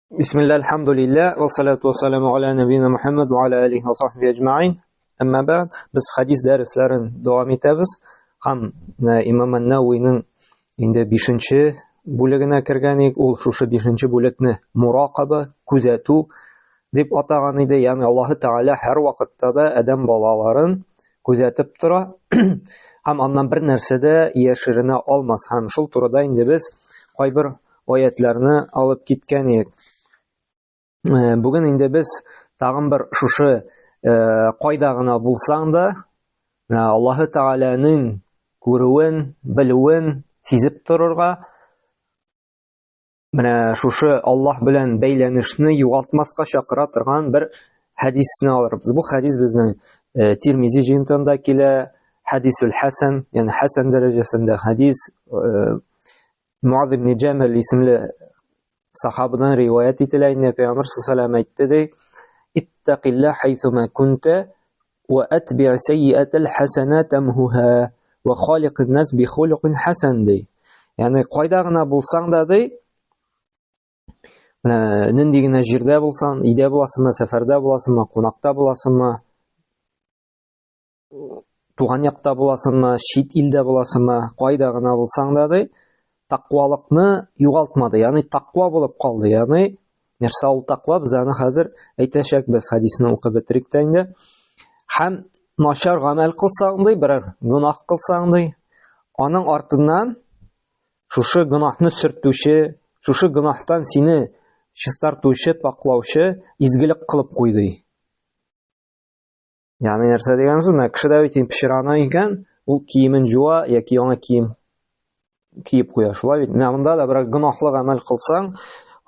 Бисмилла, альхамдулилля, ва салату ва саламу аля набина Мухаммад ва аля алихи ва сахби әҗмәин. Әмма бәгъд, без хадис дәресләрен дәвам итәбез. Һәм Имам Ан-Нававиның инде 5-нче бүлегенә кергән идек. Ул шушы 5-нче бүлекне муракаба, күзәтү дип атаган иде. Ягъни Аллаһы Тәгалә һәр вакытта да адәм балаларын күзәтеп тора һәм аннан бер нәрсә дә яшеренә алмас. Һәм шул турыда инде без кайбер аятларны алып киткән идек. Бүген инде без тагын бер шушы кайда гына булсаң да, Аллаһы Тәгаләнең күрүен, белүен сизеп торырга, менә шушы Аллаһ белән бәйләнешне югалтмаска чакыра торган бер хәдисне алырбыз. Бу хәдис безнең Тирмизи җыентыгында килә, хәдисул хәсән, ягъни хәсән дәрәҗәсендә хәдис. Муаз ибн Җәмәл исемле сахабадан риваять ителә инде, Пәйгамбәр саллаллаху алейһи әйтте ди: "Иттакилла хайсума кунта ва атби сайyi'атал хасана тамхуха ва халикын нас би хулукин хасан" ди. Ягъни кайда гына булсаң да ди, менә нинди генә җирдә булсаң, өйдә буласыңмы, сәфәрдә буласыңмы, кунакта буласыңмы, туган якта буласыңмы, чит илдә буласыңмы, кайда гына булсаң да ди, тақвалыкны югалтмады, ягъни тақва булып калды. Ягъни нәрсә ул тақва? Без аны хәзер әйтәчәкбез, хәдисне укып бетерик тә инде. Һәм начар гамәл кылсаң ди, берәр гөнаһ кылсаң ди, аның артыннан шушы гөнаһны сөртүче, шушы гөнаһтан сине чистартучы, паклаучы изгелек кылып куй ди. Ягъни нәрсә дигән сүз? Менә кеше дә бит инде пычрана икән, ул киемен җуа яки яңа кием киеп куя. Шулай бит. Менә монда да берәр гөнаһлы гамәл кылсаң,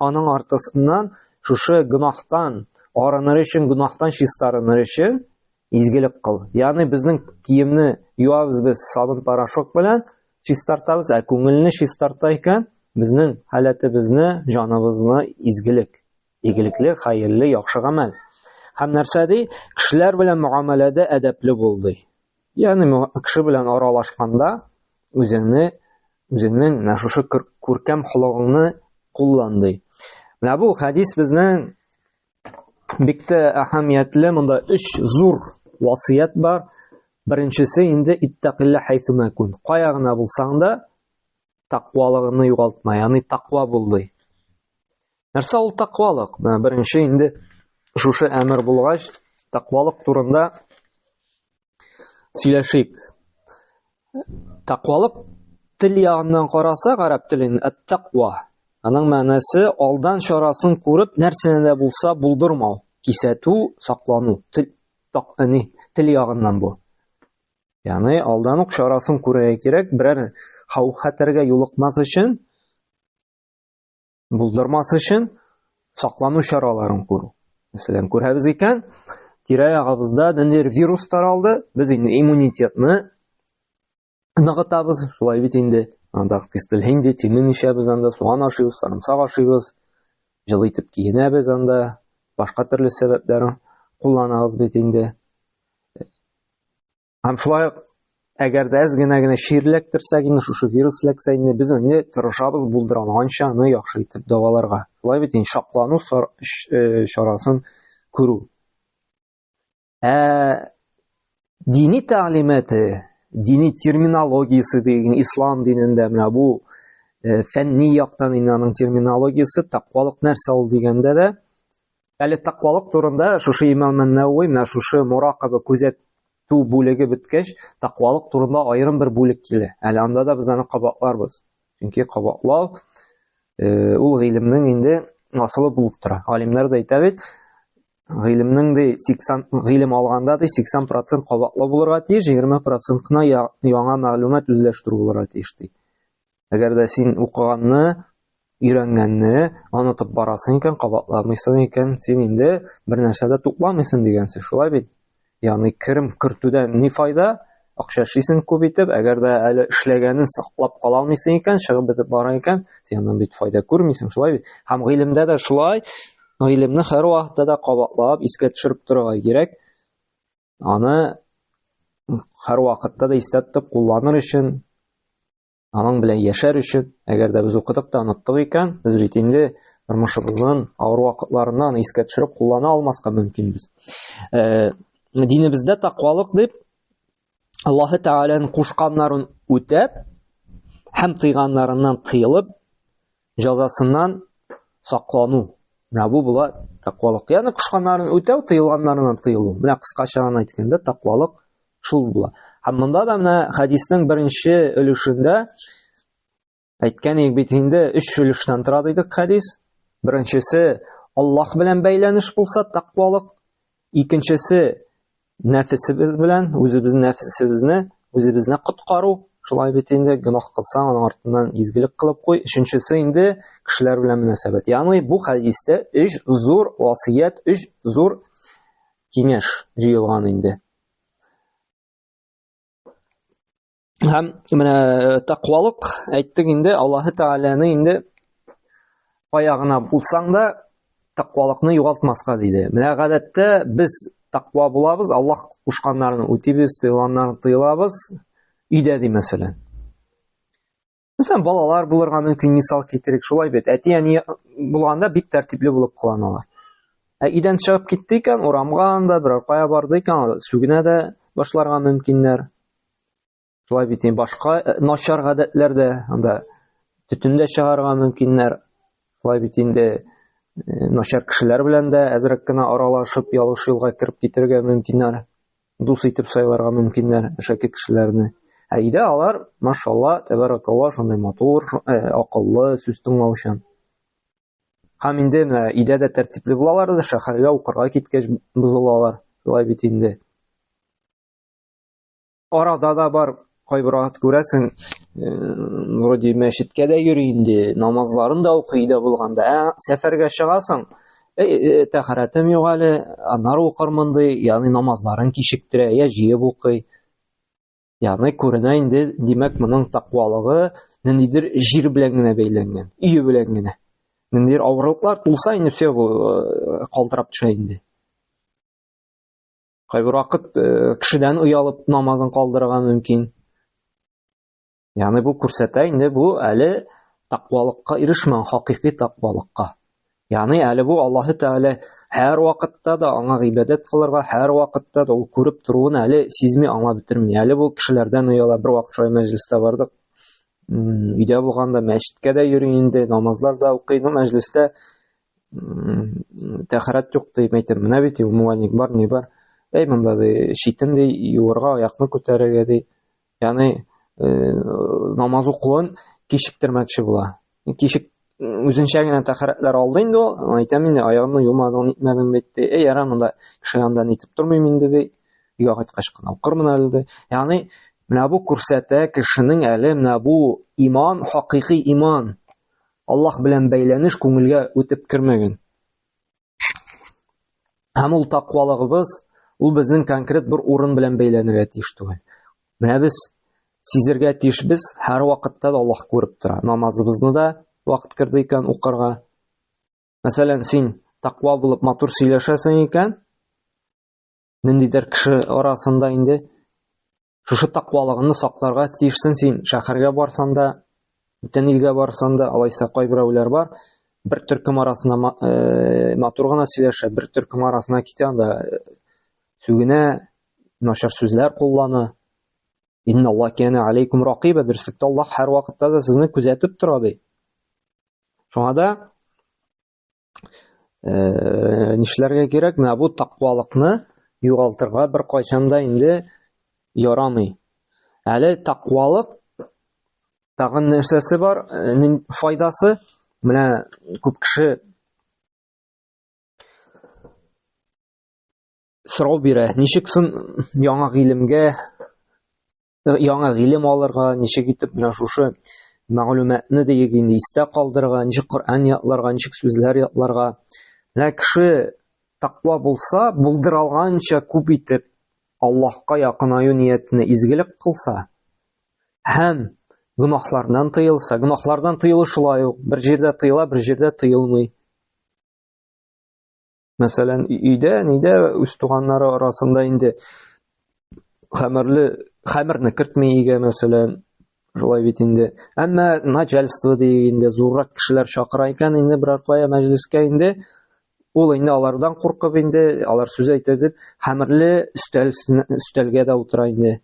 аның артысыннан шушы гөнаһтан арыныр өчен, гөнаһтан чистарыныр өчен изгелек кыл. Ягъни безнең киемне юабыз без сабын порошок белән чистартабыз, ә күңелне чистарта икән, безнең халәтебезне, җаныбызны изгелек. Игелекле, хәерле, яхшы гамәл. Һәм нәрсә ди? Кешеләр белән мөгамәләдә әдәпле бул ди. Ягъни кеше белән аралашканда үзеңне үзеңнең менә шушы күркәм холыгыңны куллан ди. Менә бу хәдис безнең бик тә әһәмиятле. Монда өч зур васыять бар. Беренчесе инде иттакилла хайсума кун. Кая гына булсаң да тақвалыгыңны югалтма, ягъни тақва бул ди. Нәрсә ул тақвалык? Менә беренче инде шушы әмер булгач, тақвалык турында сөйләшик. Тақвалык тел ягыннан карасак, гарәп телен ат-тақва. Аның мәгънәсе алдан чарасын күреп, нәрсәне дә булса булдырмау, кисәтү, саклану. Тел, так, ни, тел ягыннан бу. Ягъни алдан ук чарасын күрергә кирәк, берәр хәвеф-хәтәргә юлыкмас өчен, булдырмас өчен саклану чараларын күрү. Мәсәлән, күрәбез икән, тирә-ягыбызда ниндидер вирус таралды, без инде иммунитетны ныгытабыз, шулай бит инде. Анда кистел һинди, тимин ишәбез анда, суган ашыйбыз, сарымсак ашыйбыз, җылы итеп киенәбез анда, башка төрле сәбәпләрен кулланабыз бит инде. Һәм шулай ук әгәр дә әз генә генә чир эләктерсәк инде, шушы вирус эләксә инде, без инде тырышабыз булдыра алганча аны яхшы итеп дәваларга. Шулай бит инде саклану чарасын күрү. Ә дини тәгълиматы, дини терминологиясе дигән ислам динендә менә бу фәнни яктан инде аның терминологиясе тәкъвалык нәрсә ул дигәндә дә Әле тәкъвалык турында шушы имам Нәвәви менә шушы муракаба күзәтү бүлеге беткәч, тәкъвалык турында аерым бер бүлек килә. Әле анда да без аны кабатларбыз. Чөнки кабатлау ул гыйлемнең инде асылы булып тора. Галимнәр дә әйтә бит, гыйлемнең ди 80 гыйлем алганда ди 80% кабатлау булырга тиеш, 20% кына яңа мәгълүмат үзләштерү булырга тиеш ди. Әгәр дә син укыганны, өйрәнгәнне онытып барасың икән, кабатламыйсың икән, син инде бер нәрсә дә тупламыйсың дигән сүз, шулай бит? Ягъни керем кертүдән ни файда? Акча эшлисең күп итеп, әгәр дә әле эшләгәнен саклап кала алмыйсың икән, чыгып бетеп бара икән, син аннан бит файда күрмисең, шулай бит? Һәм гыйлемдә дә шулай, гыйлемне һәрвакытта да кабатлап, искә төшереп торырга кирәк. Аны һәрвакытта да истә тотып кулланыр өчен аның белән яшәр өчен, әгәр дә без укыдык та оныттык икән, без бит инде Тормышыбызның авыр вакытларыннан искә төшереп куллана алмаска мөмкинбез. Динебездә тәкъвалык дип Аллаһы Тәгаләнең кушканнарын үтәп һәм тыйганнарыннан тыелып, җәзасыннан саклану. Менә бу була тәкъвалык. Ягъни кушканнарын үтәү, тыелганнарыннан тыелу. Менә кыскача гына әйткәндә тәкъвалык шул була. Һәм монда да менә хәдиснең беренче өлешендә Әйткән идек бит инде, өч өлештән тора дидек хәдис. Беренчесе Аллаһ белән бәйләнеш булса, тәкъвалык. Икенчесе нәфесебез белән, үзебезнең нәфесебезне, үзебезне коткару. Шулай бит инде, гөнаһ кылсаң, аның артыннан изгелек кылып куй. Өченчесе инде кешеләр белән мөнәсәбәт. Ягъни бу хәдистә өч зур васыять, өч зур киңәш җыелган инде. Һәм менә тәкъвалык әйттек инде, Аллаһы Тәгаләне инде кая гына булсаң да тәкъвалыкны югалтмаска диде. Менә гадәттә без тәкъва булабыз, Аллаһ кушканнарны үтибез, тыелганнарны тыелабыз. Өйдә ди мәсәлән. Мәсәлән, балалар булырга мөмкин, мисал китерик, шулай бит. Әти-әни булганда бик тәртипле булып кыланалар. Ә өйдән чыгып китте икән, урамга анда берәр кая барды икән, сүгенә дә башларга мөмкиннәр. Шулай бит, башка начар гадәтләр дә анда төтен дә чыгарырга мөмкиннәр. Шулай бит инде начар кешеләр белән дә әзрәк кенә аралашып, ялгыш юлга кереп китәргә мөмкиннәр. Дус итеп сайларга мөмкиннәр әшәке кешеләрне. Ә өйдә алар, машалла, тәбәрәкалла, шундый матур, акыллы, сүз тыңлаучан. Һәм инде менә өйдә дә тәртипле булалар да, шәһәргә укырга киткәч бозылалар. Шулай бит инде. Арада да бар, кайбер вакыт күрәсең, вроде мәчеткә дә йөри инде, намазларын да укый өйдә булганда. Ә сәфәргә чыгасың, тәһарәтем юк әле, аннары укырмын ди, ягъни намазларын кичектерә, я җыеп укый. Ягъни күренә инде, димәк, моның тәкъвалыгы ниндидер җир белән генә бәйләнгән, өе белән генә. Ниндидер авырлыклар тулса инде все бу калтырап төшә инде. Кайбер вакыт кешедән оялып намазын калдырырга мөмкин. Ягъни бу күрсәтә инде бу әле тәкъвалыкка ирешмәгән, хакыйкый тәкъвалыкка. Ягъни әле бу Аллаһы Тәгалә һәр вакытта да аңа гыйбадәт кылырга, һәр вакытта да ул күреп торуын әле сизми, аңлап бетерми. Әле бу кешеләрдән ояла. Бер вакыт шулай мәҗлестә бардык. Өйдә булганда мәчеткә дә йөри инде, намазлар да укый. Ну, мәҗлестә тәһарәт юк дип әйтәм. Менә бит умывальник бар, ни бар. Әй, монда ди, читен ди, юырга, аякны күтәрергә ди. Ягъни намаз укуын кичектермәкче була. Кичек үзенчә генә тәһарәтләр алды инде ул. Әйтәм инде, аягымны юмадың, нитмәдең бит ди. Әй, ярар, монда кеше янында нитеп тормыйм инде ди. Өйгә кайткач кына укырмын әле ди. Ягъни менә бу күрсәтә кешенең әле менә бу иман, хакыйкый иман. Аллаһ белән бәйләнеш күңелгә үтеп кермәгән. Һәм ул тәкъвалыгыбыз, ул безнең конкрет бер урын белән бәйләнергә тиеш түгел. Менә без сизергә тиешбез, һәр вакытта да Аллаһ күреп тора. Намазыбызны да вакыт керде икән укырга. Мәсәлән, син тәкъва булып матур сөйләшәсең икән, ниндидер кеше арасында инде Шушы тәкъвалыгыңны сакларга тиешсең син. Шәһәргә барсаң да, бүтән илгә барсаң да, алайса кайберәүләр бар, бер төркем арасында матур гына сөйләшә, бер төркем арасына китә, анда сүгенә, начар сүзләр куллана. Инна Аллаһ кана алейкум ракиба, дөреслектә Аллаһ һәр вакытта да сезне күзәтеп тора ди. Шуңа да нишләргә кирәк? Менә бу тәкъвалыкны югалтырга беркайчан да инде ярамый. Әле тәкъвалык тагын нәрсәсе бар, файдасы? Менә күп кеше сорау бирә, ничек соң яңа гыйлемгә яңа гыйлем алырга, ничек итеп менә шушы мәгълүматны диек инде истә калдырырга, ничек Коръән ятларга, ничек сүзләр ятларга. Менә кеше тәкъва булса, булдыра алганча күп итеп Аллаһка якынаю ниятенә изгелек кылса һәм гөнаһлардан тыелса, гөнаһлардан тыелу шулай ук бер җирдә тыела, бер җирдә тыелмый. Мәсәлән, өйдә, нидә үз туганнары арасында инде хәмерле хәмерне кертми өйгә, мәсәлән, Шулай бит инде. Әмма начальство ди инде зуррак кешеләр чакыра икән инде берәр кая мәҗлескә инде ул инде алардан куркып инде алар сүз әйтә дип хәмерле өстәл өстәлгә дә утыра инде.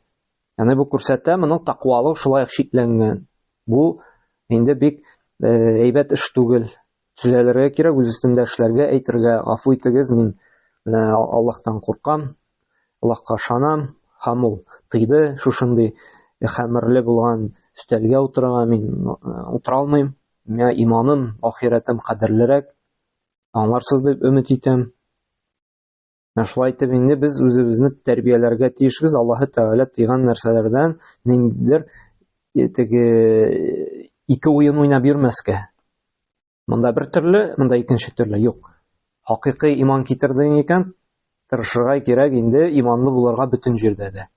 Ягъни бу күрсәтә моның тәкъвалык шулай ук чикләнгән. Бу инде бик э, әйбәт эш түгел. Төзәлергә кирәк, үз өстендә эшләргә, әйтергә, гафу итегез, мин менә Аллаһтан куркам, Аллаһка ышанам, һәм ул тыйды шушындый хәмерле булган өстәлгә утырырга мин э, утыра алмыйм. Миңа иманым, ахирәтем кадерлерәк. Аңларсыз дип өмет итәм. Менә шулай итеп инде без үзебезне тәрбияләргә тиешбез. Аллаһы Тәгалә тыйган нәрсәләрдән ниндидер э, теге ике уен уйнап йөрмәскә. Монда бер төрле, монда икенче төрле. Юк. Хакыйкый иман китердең икән, тырышырга кирәк инде иманлы булырга бөтен җирдә дә.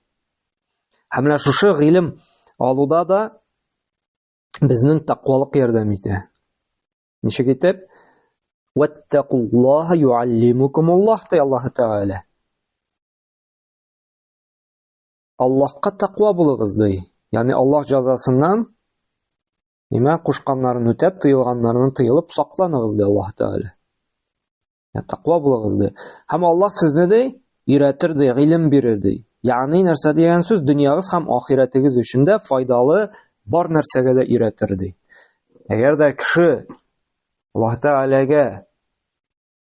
Һәм менә шушы гыйлем алуда да безнең тәкъвалык ярдәм итә. Ничек итеп? Ваттакуллаһа юаллимукумуллаһ ди Аллаһ Тәгалә. Аллаһка тәкъва булыгыз ди. Ягъни Аллаһ җәзасыннан нимә кушканнарын үтәп, тыелганнарыннан тыелып сакланыгыз ди Аллаһ Тәгалә. Я тәкъва булыгыз ди. Һәм Аллаһ сезне ди өйрәтер ди, гыйлем бирер ди. Ягъни нәрсә дигән сүз? Дөньягыз һәм ахирәтегез өчен дә файдалы бар нәрсәгә дә өйрәтер ди. Әгәр дә кеше Аллаһ Тәгаләгә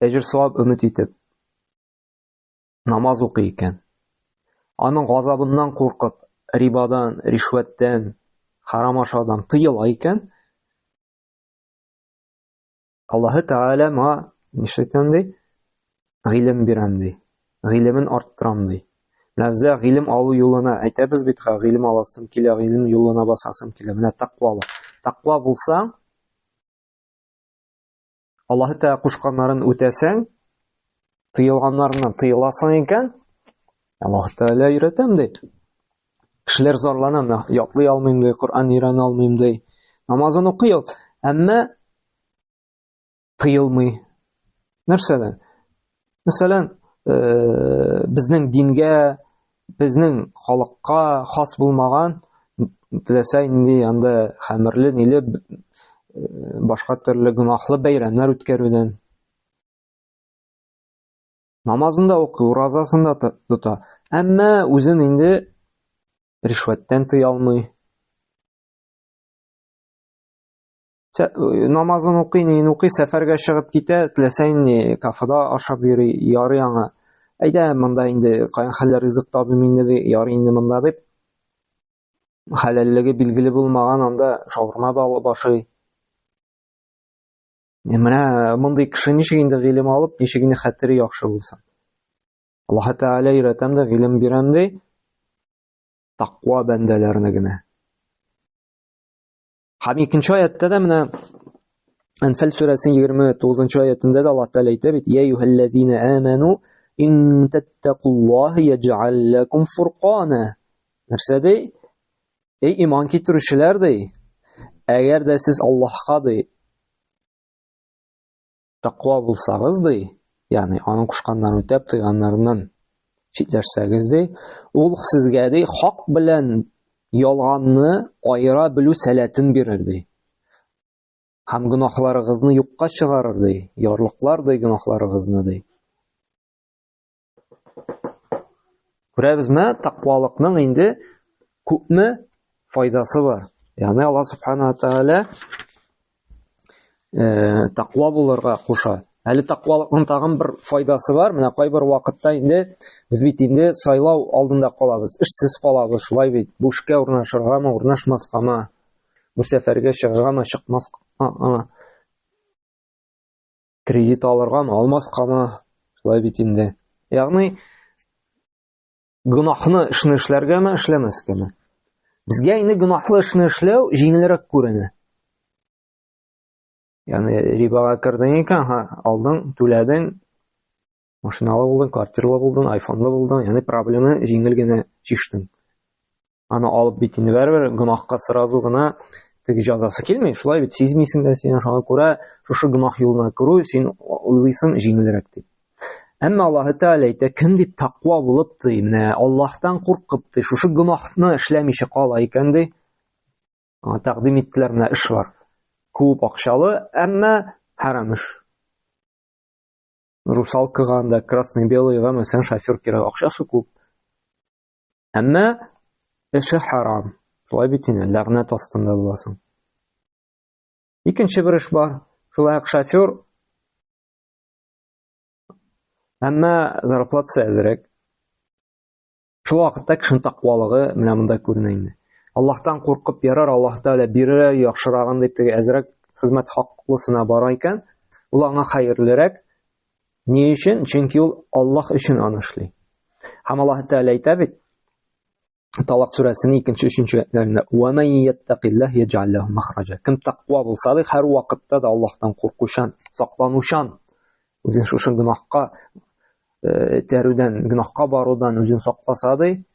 әҗер савап өмет итеп намаз укый икән, аның газабыннан куркып, рибадан, ришвәттән, харам ашаудан тыела икән, Аллаһы Тәгалә моңа нишләтәм ди? Гыйлем бирәм ди. Гыйлемен арттырам ди. Менә бездә гыйлем алу юлына әйтәбез бит, ха, гыйлем аласым килә, гыйлем юлына басасым килә. Менә тәкъвалы. Тәкъва булсаң, Аллаһы Тәгалә кушканнарын үтәсәң, тыелганнарыннан тыеласың икән, Аллаһы Тәгалә өйрәтәм ди. Кешеләр зарлана, менә ятлый алмыйм ди, Коръән өйрәнә алмыйм ди. Намазын укый ул, әмма тыелмый. Нәрсәдән? Мәсәлән, э, безнең дингә, безнең халыкка хас булмаган теләсә инде анда хәмерле, ниле э, башка төрле гөнаһлы бәйрәмнәр үткәрүдән. Намазын да укый, уразасын да тота. Әмма үзен инде ришвәттән тыя алмый. Э, намазын укый, нин укый, сәфәргә чыгып китә, теләсә инде кафеда ашап йөри, ярый аңа. Әйдә, монда инде каян хәлләр ризык табыйм инде, ди, ярый инде монда дип. Хәләллеге билгеле булмаган анда шаурма да алып ашый. Менә мондый кеше ничек инде гыйлем алып, ничек инде хәтере яхшы булсын. Аллаһ Тәгалә өйрәтәм дә, гыйлем бирәм ди, тәкъва бәндәләрне генә. Һәм икенче аятта да менә Әнфәл сүрәсенең 29 аятында да Аллаһ Тәгалә әйтә бит: "Я юһәлләзина аману ин таттакуллаһа яҗ'ал лакум фуркана". Нәрсә ди? Эй иман китерүчеләр ди, әгәр дә сез Аллаһка ди тәкъва булсагыз ди, ягъни аның кушканнарын үтәп, тыйганнарыннан читләшсәгез ди, ул сезгә ди хак белән ялганны аера белү сәләтен бирер ди. Һәм гөнаһларыгызны юкка чыгарыр ди, ярлыклар ди гөнаһларыгызны ди. Күрәбезме, тәкъвалыкның инде күпме файдасы бар. Ягъни Аллаһ субхана ва тааля э, тәкъва булырга куша. Әле тәкъвалыкның тагын бер файдасы бар. Менә кайбер вакытта инде без бит инде сайлау алдында калабыз, эшсез калабыз, шулай бит. Бу эшкә урнашыргамы, урнашмаскамы, бу сәфәргә чыгаргамы, чыкмаскамы? Кредит алыргамы, алмаскамы? Шулай бит инде. Ягъни гөнаһны эшне эшләргәме, эшләмәскәме? Безгә инде гөнаһлы эшне эшләү җиңелрәк күренә. Ягъни рибага кердең икән, ха, алдың, түләдең, машиналы булдың, квартиралы булдың, айфонлы булдың, ягъни проблеманы җиңел генә чиштең. Аны алып бит инде барыбер гөнаһка сразу гына теге җәзасы килми, шулай бит сизмисең дә син, шуңа күрә шушы гөнаһ юлына керү син уйлыйсың җиңелрәк дип. Әмма Аллаһ Тәгалә әйтә, кем ди тәкъва булып ди, менә Аллаһтан куркып ди, шушы гөнаһны эшләмичә кала икән ди. Аңа тәкъдим иттеләр, менә эш бар. Күп акчалы, әмма хәрам эш. Русалкага анда красный белыйга мәсәлән шофер кирәк, акчасы күп. Әмма эше харам. Шулай бит инде, ләгънәт астында буласың. Икенче бер эш бар. Шулай ук шофер. Әмма зарплатасы әзрәк. Шул вакытта кешенең тәкъвалыгы менә монда күренә инде. Аллаһтан куркып ярар, Аллаһ Тәгалә бирер яхшырагын дип теге әзрәк хезмәт хаклысына бара икән, ул аңа хәерлерәк. Ни өчен? Чөнки ул Аллаһ өчен аны эшли. Һәм Аллаһ Тәгалә әйтә бит, Талак сүрәсенең икенче, өченче аятьләрендә: "Ва ман яттакиллаһ яҗ'ал лаху махраҗа". Кем тәкъва булса, ди, һәр вакытта да Аллаһтан куркучан, сакланучан, үзен шушы гөнаһка этәрүдән, гөнаһка барудан үзен сакласа, ди,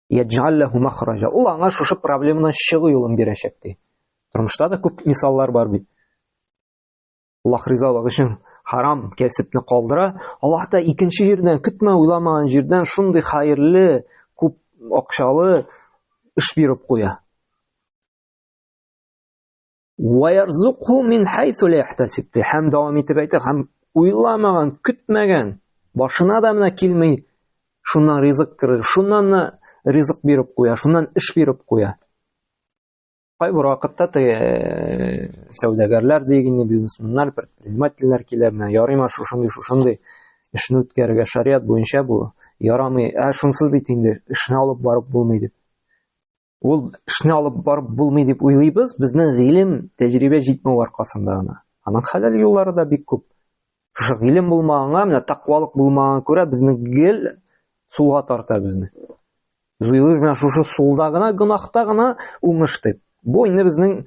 яҗ'ал лаху махраҗа. Ул аңа шушы проблемадан чыгу юлын бирәчәк, ди. Тормышта да күп мисаллар бар бит. Аллаһ ризалыгы өчен харам кәсепне калдыра, Аллаһ та икенче җирдән, көтмә уйламаган җирдән шундый хәерле, күп акчалы эш биреп куя. Ва ярзукху мин хайсу ла яхтасиб. Һәм дәвам итеп әйтә, һәм уйламаган, көтмәгән, башына да менә килми, шуннан ризык керер, шуннан ризык биреп куя, шуннан эш биреп куя. Кайбер вакытта теге сәүдәгәрләр дигән бизнесменнар, предпринимательләр килә, менә ярыймы шушындый шушындый эшне үткәрергә шариат буенча бу ярамый. Ә шунсыз бит инде эшне алып барып булмый дип. Ул эшне алып барып булмый дип уйлыйбыз, безнең гыйлем, тәҗрибә җитмәү аркасында гына. Аның хәләл юллары да бик күп. Шушы гыйлем булмаганга, менә тәкъвалык булмаганга күрә безне гел сулга тарта безне. Без уйлыйбыз, менә шушы сулда гына, гөнаһта гына уңыш дип. Бу инде безнең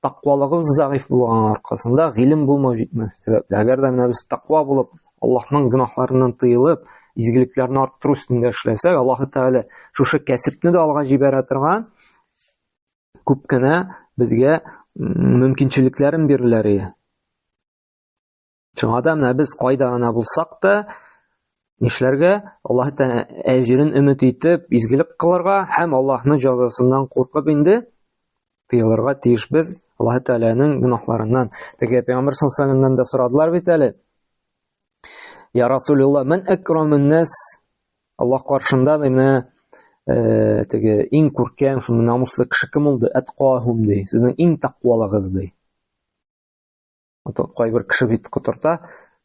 тәкъвалыгыбыз зәгыйфь булган аркасында, гыйлем булмау җитмәү сәбәпле. Әгәр дә менә без тәкъва булып, Аллаһның гөнаһларыннан тыелып, изгелекләрне арттыру өстендә эшләсәк, Аллаһы Тәгалә шушы кәсепне дә алга җибәрә торган күп кенә безгә мөмкинчелекләрен биреләр иде. Шуңа да менә без кайда гына булсак та, нишләргә? Аллаһ Тәгалә әҗерен өмет итеп, изгелек кылырга һәм Аллаһның җәзасыннан куркып инде тыелырга тиешбез Аллаһ Тәгаләнең гөнаһларыннан. Теге Пәйгамбәр саллаллаһу алейһи дә сорадылар бит әле. Я Расулуллах, мин әкрамун нас? Аллаһ каршында менә теге иң күркәм, шундый намуслы кеше кем ул ди? Әткахум ди. Сезнең иң тәкъвалыгыз ди. Кайбер кеше бит котырта,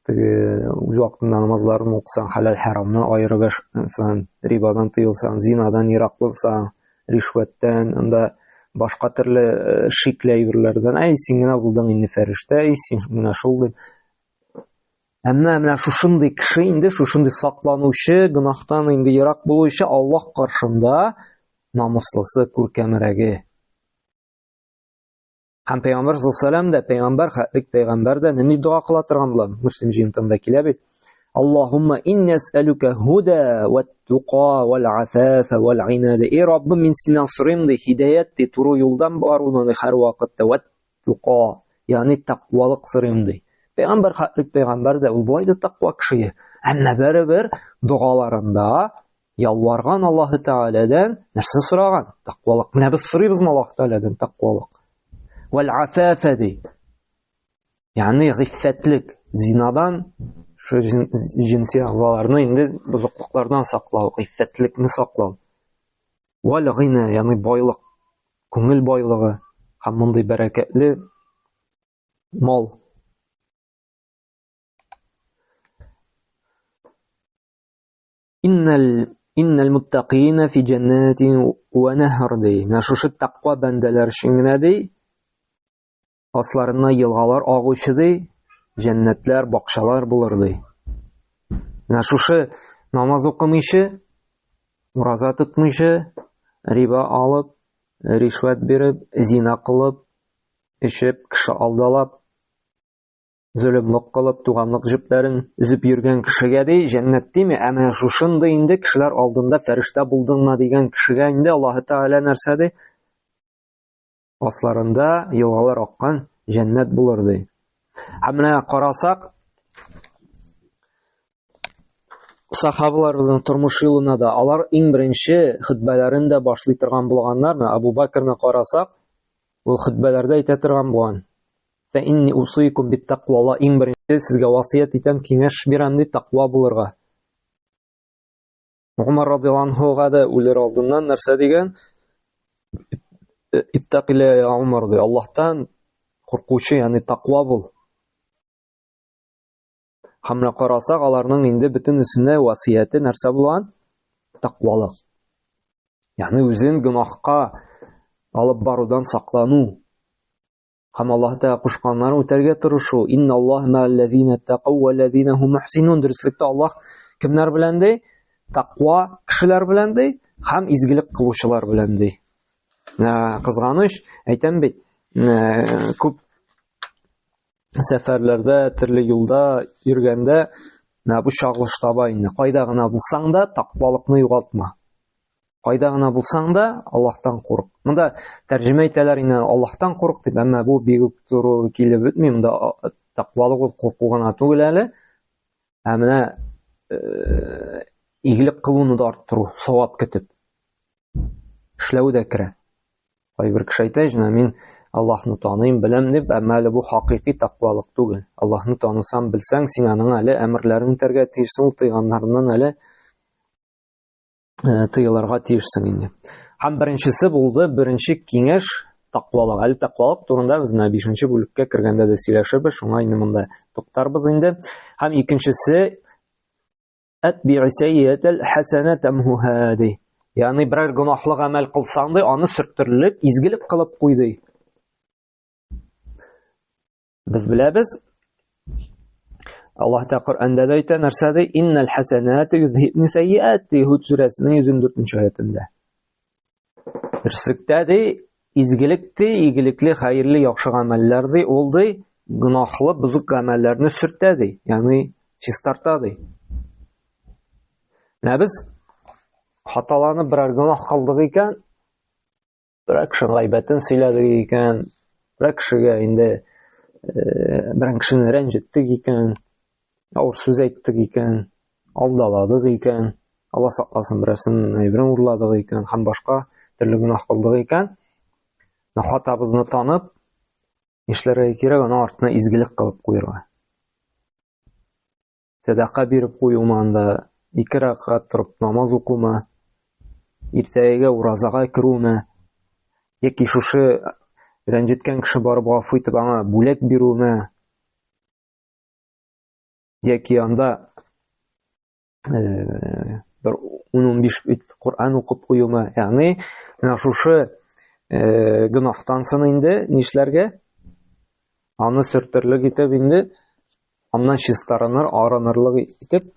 теге үз вакытында намазларын укысаң, хәләл хәрамны аерып эшләсәң, рибадан тыелсаң, зинадан ерак булсаң, ришвәттән, анда башка төрле шикле әйберләрдән, әй, син генә булдың инде фәрештә, әй, син менә шул дип. Әмма менә шушындый кеше инде, шушындый сакланучы, гөнаһтан инде ерак булучы Аллаһ каршында намуслысы, күркәмрәге. Һәм Пәйгамбәр саллаллаху дә, пәйгамбәр, хәтлек пәйгамбәр дә нинди дога кыла торган була? Муслим җыентында килә бит. Аллаһумма инни әсәлүкә һуда ва тука вал афафа вал гина. Эй Раббым, мин синнән сорыйм ди, һидаят ди, туры юлдан баруны ди һәр вакытта ва тука, ягъни тәкъвалык сорыйм ди. Пәйгамбәр хәтлек пәйгамбәр дә ул болай да тәкъва кеше. Әмма барыбер догаларында Ялварган Аллаһы Тәгаләдән нәрсә сораган? Тәкъвалык. Менә без сорыйбызмы Аллаһы Тәгаләдән тәкъвалык? Вәл афафа ди. Ягъни гыйффәтлек, зинадан, шу җенси әгъзаларны инде бозыклыклардан саклау, гыйффәтлекне саклау. Вәл гина, ягъни байлык, күңел байлыгы һәм мондый бәрәкәтле мал. Иннәл иннәл муттакина фи җәннәтин ва наһр ди. Менә шушы тәкъва бәндәләр өчен генә ди. Асларына елгалар агучы ди, җәннәтләр, бакчалар булыр ди. Менә шушы намаз укымыйчы, ураза тотмыйчы, риба алып, ришвәт биреп, зина кылып, эчеп, кеше алдалап, зөлемлек кылып, туганлык җепләрен өзеп йөргән кешегә ди, җәннәт дими, ә менә шушындый инде кешеләр алдында фәрештә булдыңмы дигән кешегә инде Аллаһы Тәгалә нәрсә ди? Асларында елгалар аккан җәннәт булыр ди. Һәм менә карасак, Сахабаларыбызның тормыш юлына да алар иң беренче хөтбәләрен дә башлый торган булганнар. Менә Абу Бакрны карасак, ул хөтбәләрдә әйтә торган булган. Фә инни усыйкум биттаквалла, иң беренче сезгә васыять итәм, киңәш бирәм ди, таква булырга. Умар радиаллаһу анһуга да үлер алдыннан нәрсә дигән? Иттакилля я Умар ди, Аллаһтан куркучы, ягъни таква бул. Һәм менә карасак, аларның инде бөтенесенә васыяте нәрсә булган? Тәкъвалык. Ягъни үзен гөнаһка алып барудан саклану. Һәм Аллаһ Тәгалә кушканнарын үтәргә тырышу. Инналлаһ мә'алләзина тәкау вәлләзина һум мухсинун. Дөреслектә Аллаһ кемнәр белән ди? Тәкъва кешеләр белән ди һәм изгелек кылучылар белән ди. Кызганыч, әйтәм бит, күп сәфәрләрдә, төрле юлда йөргәндә менә бу чагылыш таба инде. Кайда гына булсаң да, тәкъвалыкны югалтма. Кайда гына булсаң да, Аллаһтан курык. Монда тәрҗемә итәләр инде Аллаһтан курык дип, әмма бу бик үк туры килеп бетми. Монда тәкъвалык ул курку гына түгел әле. Ә менә игелек кылуны да арттыру, савап көтеп эшләү дә керә. Кайбер кеше әйтә, җына мин Аллаһны таныйм, беләм дип, әмма әле бу хакыйкый тәкъвалык түгел. Аллаһны танысаң, белсәң, син аның әле әмерләрен үтәргә тиешсең, ул тыйганнарыннан әле тыелырга тиешсең инде. Һәм беренчесе булды, беренче киңәш тәкъвалык. Әле тәкъвалык турында без менә 5 бүлеккә кергәндә дә сөйләшербез, шуңа инде монда туктарбыз инде. Һәм икенчесе Әтби'и сәййәтәл хәсәнә тәмһуһа ди. Ягъни берәр гөнаһлы гамәл кылсаң ди, аны сөрттерелеп, изгелек кылып куй ди. Без беләбез, Аллаһ Тәгалә Коръәндә дә әйтә, нәрсә ди? Иннәл хәсәнәту юзһибни сәййәт ди, Һуд сүрәсенең 104 аятында. Дөреслектә ди, изгелек ди, игелекле, хәерле, яхшы гамәлләр ди, ул ди, гөнаһлы, бозык гамәлләрне сөртә ди, ягъни чистарта ди. Менә без хаталанып берәр гөнаһ кылдык икән, берәр кешенең гайбәтен сөйләдек икән, берәр кешегә инде берәр кешене рәнҗеттек икән, авыр сүз әйттек икән, алдаладык икән, Алла сакласын, берәрсенең әйберен урладык икән һәм башка төрле гөнаһ кылдык икән, хатабызны танып, нишләргә кирәк, аның артына изгелек кылып куярга. Сәдака биреп куюмы анда, ике рәкәгать торып намаз укумы, иртәгә уразага керүме, яки шушы рәнҗеткән кеше барып гафу итеп аңа бүләк бирүме, яки анда бер 10-15 бит Коръән укып куюмы, ягъни менә шушы гөнаһтан соң инде нишләргә? Аны сөртерлек итеп инде аннан чистарыныр, арынырлык итеп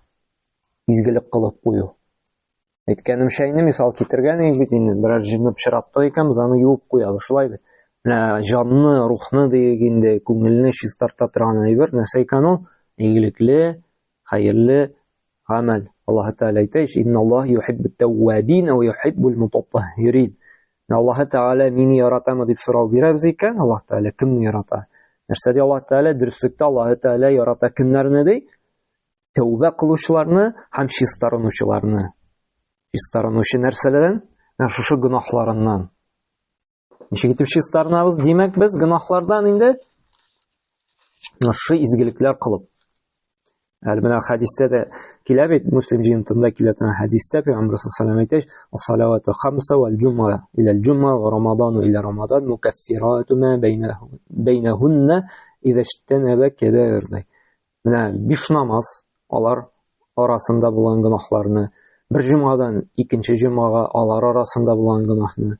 изгелек кылып кую. Әйткәнемчә инде мисал китергән идек бит инде, берәр җирне пычраттык икән, без аны юып куябыз, шулай бит. Менә җанны, рухны диек инде, күңелне чистарта торган әйбер нәрсә икән ул? Игелекле, хәерле гамәл. Аллаһ Тәгалә әйтә, "Инналлаһ юһиббут тәввабин ва юһиббул мутатаххирин." Аллаһ Тәгалә мине яратамы дип сорау бирәбез икән, Аллаһ Тәгалә кемне ярата? Нәрсә ди Аллаһ Тәгалә? Дөреслектә Аллаһ Тәгалә ярата кемнәрне ди? Тәүбә кылучыларны һәм чистарынучыларны. Чистарынучы нәрсәләрдән? Менә шушы гөнаһларыннан. Ничек итеп чистарынабыз? Димәк, без гөнаһлардан инде шушы изгелекләр кылып. Әле менә хәдистә дә килә бит, Муслим җыентында килә торган хәдистә Пәйгамбер саллаллаху алейһи ва әйтә, "Ас-салавату хамса вал җумма иля җумма ва рамадану иля рамадан мукаффирату ма бәйнәһунна иза иҗтанаба кабаир" ди. Менә биш намаз алар арасында булган гөнаһларны, бер җомгадан икенче җомгага алар арасында булган гөнаһны,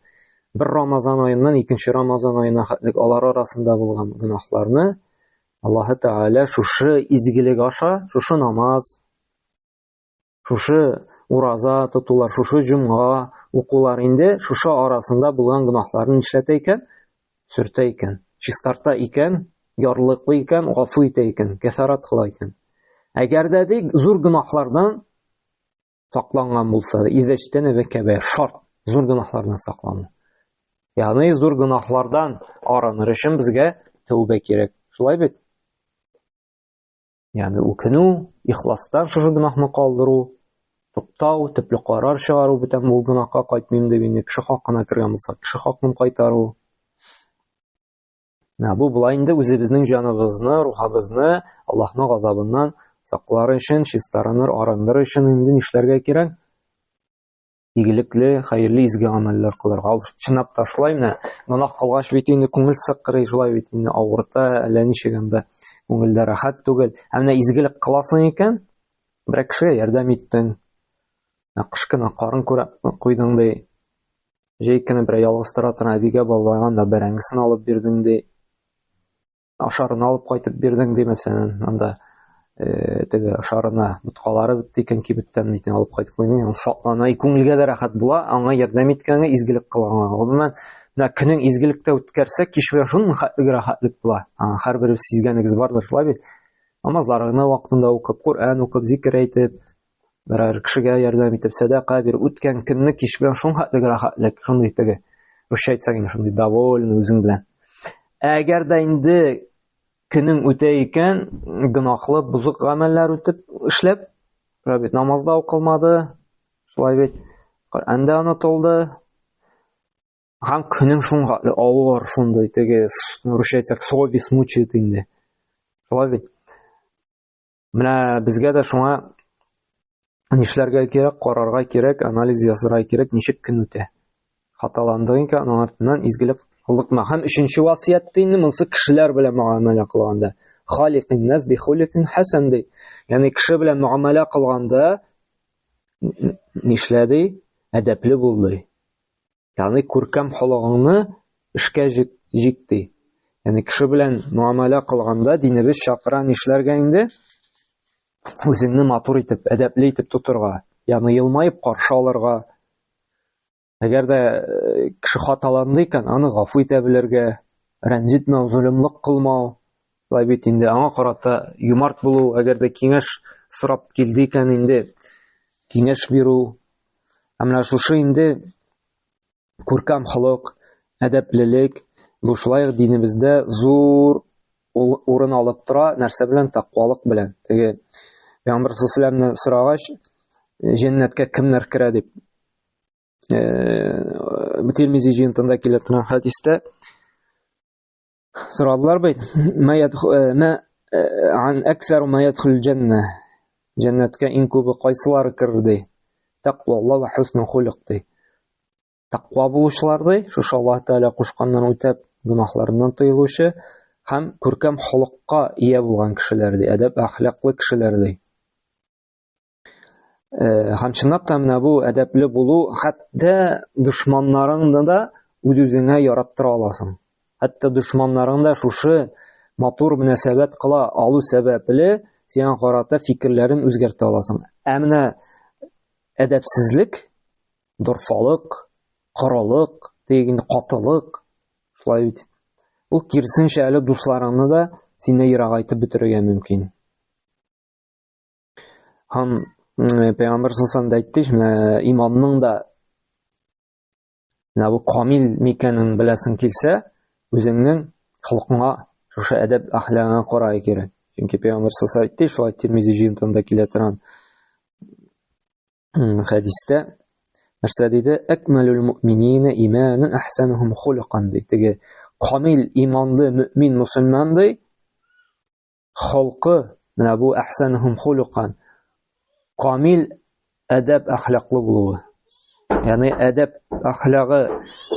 бер Рамазан аеннан икенче Рамазан аена хәтлек алар арасында булган гөнаһларны Аллаһы Тәгалә шушы изгелек аша, шушы намаз, шушы ураза тотулар, шушы җомга укулар инде шушы арасында булган гөнаһларны нишләтә икән? Сөртә икән, чистарта икән, ярлыклый икән, гафу итә икән, кәфарат кыла икән. Әгәр дә ди зур гөнаһлардан сакланган булса, изәчтән вә кәбә шарт зур гөнаһлардан саклану. Ягъни зур гөнаһлардан арыныр өчен безгә тәүбә кирәк. Шулай бит? Ягъни үкенү, ихластан шушы гөнаһны калдыру. Туктау, төпле карар чыгару, бүтән бу гөнаһка кайтмыйм дип инде кеше хакына кергән булса, кеше хакын кайтару. Менә бу болай инде үзебезнең җаныбызны, рухыбызны Аллаһның газабыннан саклар өчен, чистарыныр, арындырыр өчен инде нишләргә кирәк? Игелекле, хәерле, изге гамәлләр кылырга. Ул чынлап та шулай менә гөнаһ кылгач бит инде күңел сыкрый, шулай бит инде авырта, әллә ничек анда күңелдә рәхәт түгел. Ә менә изгелек кыласың икән, берәр кешегә ярдәм иттең, кыш көне карын күрә куйдың ди, җәй көне берәр ялгыз тора торган әбигә, бабайга анда бәрәңгесен алып бирдең ди, ашарын алып кайтып бирдең ди, мәсәлән, анда теге ашарына боткалары бетте икән кибеттән бит алып кайтып куйдың, ул шатлана, и күңелгә дә рәхәт була, аңа ярдәм иткәнгә, изгелек кылганга. Гомумән, менә көнең изгелектә үткәрсә, кич белән шуның хәтле рәхәтлек була. Һәрберебез сизгәнегез бардыр, шулай бит? Намазларыңны вакытында укып, Коръән укып, зикер әйтеп, берәр кешегә ярдәм итеп, сәдака биреп, үткән көнне кич белән шуның хәтле рәхәтлек, шундый теге, русча әйтсәк инде, шундый довольный үзең белән. Әгәр дә инде көнең үтә икән, гөнаһлы, бозык гамәлләр үтеп, эшләп, шулай бит, намаз да укылмады, шулай бит, Коръән дә онытылды, һәм көнең шуңа авыр, шундый теге, русча әйтсәк, совесть мучает инде. Шулай бит. Менә безгә дә шуңа нишләргә кирәк, карарга кирәк, анализ ясарга кирәк, ничек көн үтә. Хаталандык икән, аның артыннан изгелек кылдыкмы? Һәм өченче васыять инде монысы кешеләр белән мөгамәлә кылганда. Халикин нас би хуликин хасан ди. Ягъни кеше белән мөгамәлә кылганда нишлә ди? Әдәпле бул ди. Ягъни күркәм холыгыңны эшкә җик ди. Ягъни кеше белән муамәлә кылганда динебез чакыра нишләргә инде? Үзеңне матур итеп, әдәпле итеп тотырга, ягъни елмаеп каршы алырга. Әгәр дә э, кеше хаталанды икән, аны гафу итә белергә, рәнҗетмәү, золымлык кылмау. Шулай бит инде аңа карата юмарт булу, әгәр дә киңәш сорап килде икән инде, киңәш бирү, Ә менә шушы инде күркәм холык, әдәплелек, бу шулай ук динебездә зур урын алып тора, нәрсә белән? Тәкъвалык белән. Теге Пәйгамбәр саллаллаһу сорагач, җәннәткә кемнәр керә дип. Тирмизи җыентында килә торган хәдистә Сорадылар бит, ма ядху ма ан аксар ма ядхул җәннә. Җәннәткә иң күбе кайсылары керер ди? Тәкъвалла ва хусну хулык ди. Тәкъва булучылар ди, шушы Аллаһ Тәгалә кушканнан үтәп, гөнаһларыннан тыелучы һәм күркәм холыкка ия булган кешеләр ди, әдәп әхлаклы кешеләр ди. Һәм чынлап та менә бу әдәпле булу хәтта дошманнарыңны да үз-үзеңә яраттыра аласың. Хәтта дошманнарың да шушы матур мөнәсәбәт кыла алу сәбәпле сиңа карата фикерләрен үзгәртә аласың. Ә менә әдәпсезлек, дорфалык, корылык, дигән катылык, шулай бит. Ул киресенчә әле дусларыңны да синнән ерагайтып бетерергә мөмкин. Һәм Пәйгамбәр саллаллаху әйтте, менә иманның да менә бу камил микәнен беләсең килсә, үзеңнең холкыңа, шушы әдәп әхлагыңа карай кирәк. Чөнки Пәйгамбәр саллаллаху әйтте, шулай Тирмизи җыентында килә торган хәдистә нәрсә диде? Әкмәлүл муъминина иманан әхсанухум хулукан ди. Теге камил иманлы мөмин мусульман ди, Холкы, менә бу әхсәнүһүм хулукан, камил әдәп әхлаклы булуы. Ягъни әдәп әхлагы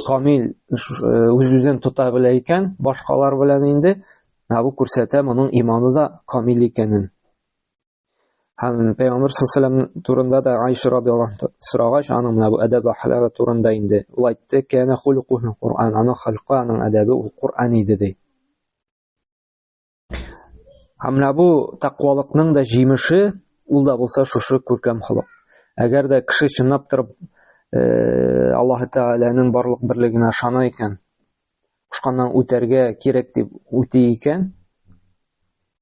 камил үз-үзен тота белә икән, башкалар белән инде, менә бу күрсәтә моның иманы да камил икәнен. Һәм Пәйгамбер саллаллаху алейһи турында да Айша радиаллаһу анха сорагач, аның менә бу әдәп әхлагы турында инде ул әйтте, кәнә хулукуху Куръан, аның холкы, аның әдәбе ул Куръан иде ди. Һәм менә бу тәкъвалыкның да җимеше, ул да булса шушы күркәм холык. Әгәр дә кеше чынлап торып Аллаһ Тәгаләнең барлык берлегенә ышана икән, кушканнан үтәргә кирәк дип үти икән,